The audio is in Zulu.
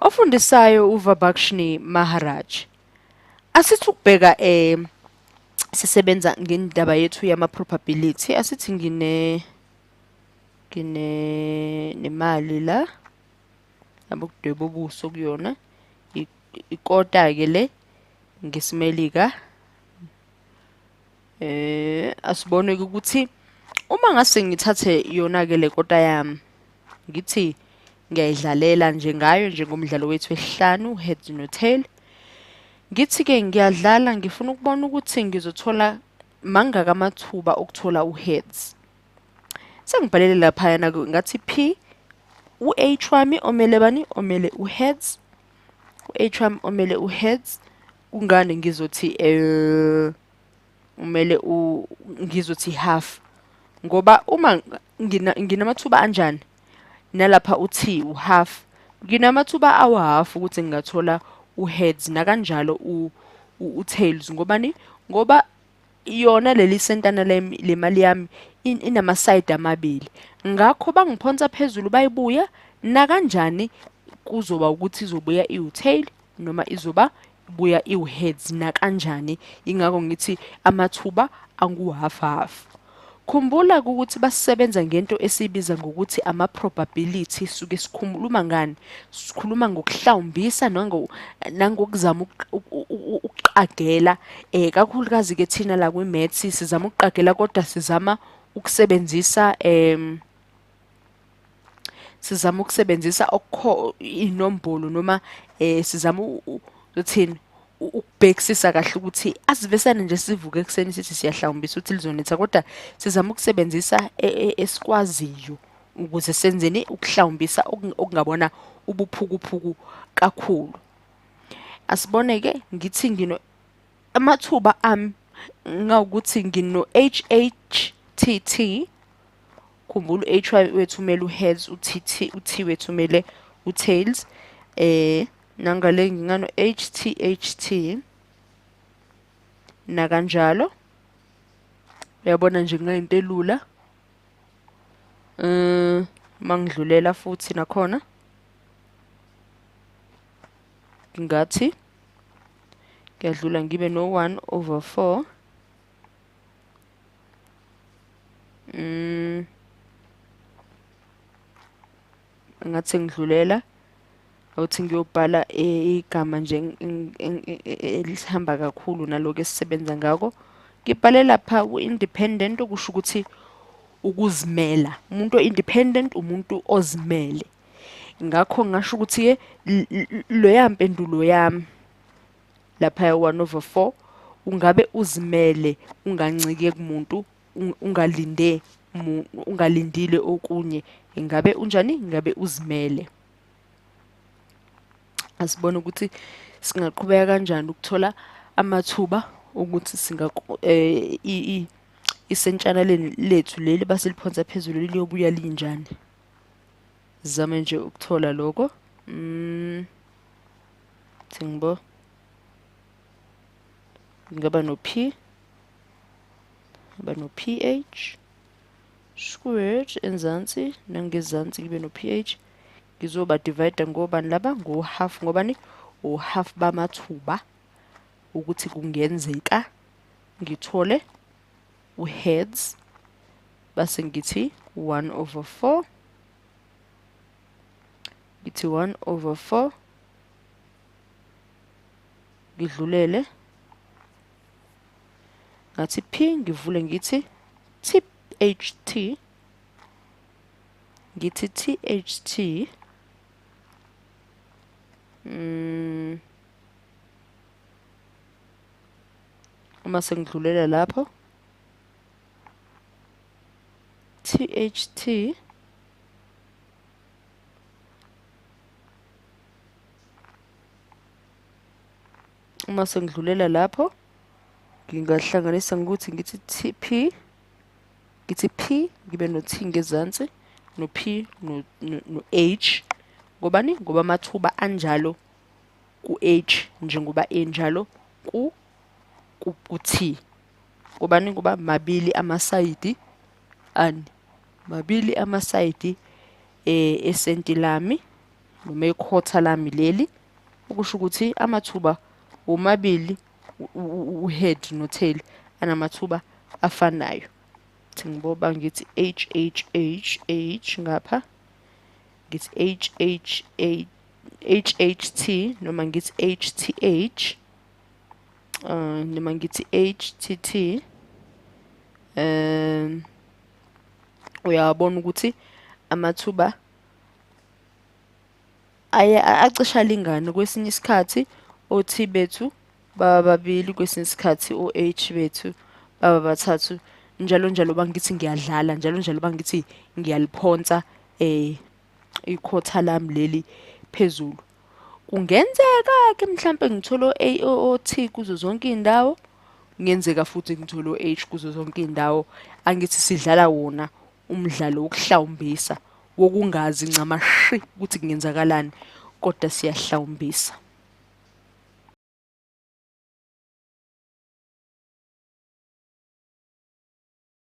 Ofundisayo uVabakshni Maharaj. Asithi ukubheka eh sisebenza ngendaba yethu yama probability asithi ngine ngine nemali la yabo kudweba ubuso kuyona ikota ke le ngesimelika eh asibone ukuthi uma ngase ngithathe yona ke le kota yami ngithi ngiyayidlalela nje ngayo njengomdlalo wethu wesihlanu heads no tail ngithi-ke ngiyadlala ngifuna ukubona ukuthi ngizothola mangaka amathuba okuthola u-heads sengibhalele laphayana ngathi p u-h wami omele bani omele u-heads u-h wami omele u-heads kungani ngizothi um umele u ngizothi half ngoba uma nginamathuba anjani nalapha uthi uhalf nginamathuba awu-half ukuthi ngingathola u-heads nakanjalo u-tails ngobani ngoba yona leli sentana le mali yami inamasayidi amabili ngakho bangiphonsa phezulu bayibuya nakanjani kuzoba ukuthi izobuya iwu-tail noma izoba buya iwu-heads nakanjani ingakho ngithi amathuba angu-half half khumbula ukuthi basebenza ngento esiyibiza ngokuthi ama-probability suke sikhuluma ngani sikhuluma ngokuhlawumbisa nangokuzama ukuqagela um kakhulukazi-ke thina la kwi-maths sizama ukuqagela kodwa sizama ukusebenzisa um sizama ukusebenzisa okukho inombolo noma eh sizama ukuthini ukubhekisisa kahle ukuthi asivesane nje sivuke ekuseni sithi siyahlawumbisa ukuthi lizonetha kodwa sizama ukusebenzisa e, e, esikwaziyo ukuze senzeni ukuhlawumbisa okungabona ubuphukuphuku kakhulu asibone ke ngithi ngino amathuba ami ngawukuthi ngino HHTT khumbula u-H wethu umele u-heads u-TT u-T wethu umele u-tails eh nangale ngingano HTHT nakanjalo uyabona nje kungayinto elula um mangidlulela futhi nakhona ngingathi ngiyadlula ngibe no-1 over 4 mm. Ngathi ngidlulela awuthi ngiyobhala igama nje elihamba kakhulu naloku esisebenza ngako ngibhale lapha ku-independent okusho ukuthi ukuzimela umuntu o-independent umuntu ozimele ngakho ngasho ukuthi-ke leya mpendulo yami lapha 1 over 4 ungabe uzimele ungancike kumuntu ungalinde ungalindile okunye ingabe unjani ingabe uzimele asibone ukuthi singaqhubeka kanjani ukuthola amathuba ukuthi singa eh, isentshana lethu leli baseliphonsa phezulu liyobuya linjani zame nje ukuthola lokho mm. Thingibo ngingaba no P ngaba no PH squared enzansi nangezansi ngibe no PH ngizoba divide ngobani laba ngo half ngobani o half bamathuba ukuthi kungenzeka ngithole u-heads base ngithi 1 over 4 ngithi 1 over 4 ngidlulele ngathi P ngivule ngithi THT ngithi THT mm. Uma sengidlulela lapho THT uma sengidlulela lapho ngingahlanganisa ngokuthi ngithi TP ngithi P ngibe no T ngezansi no P no, no, no H ngobani ngoba amathuba anjalo ku H njengoba enjalo ku ku T ngobani ngoba mabili amasayidi ani mabili amasayidi eh esenti lami Noma ikhotha lami leli, okusho ukuthi amathuba womabili u-head no-tail anamathuba afanayo. Thi ngiboba ngithi H H H H ngapha, ngithi H H A H H T noma ngithi H T H, noma ngithi H T T. Uyabona ukuthi amathuba aye acishe alingane. Kwesinye isikhathi o-T bethu baba babili, kwesinye isikhathi o-H bethu baba bathathu, njalo njalo. Bangithi ngiyadlala njalo njalo, bangithi ngiyaliphonsa ikhotha lami leli phezulu. Kungenzeka-ke mhlampe ngithole o-A o-T kuzo zonke iy'ndawo, kungenzeka futhi ngithole o-H kuzo zonke iy'ndawo. Angithi sidlala wona umdlalo wokuhlawumbisa, wokungazi ncamashi ukuthi kungenzakalani, kodwa siyahlawumbisa.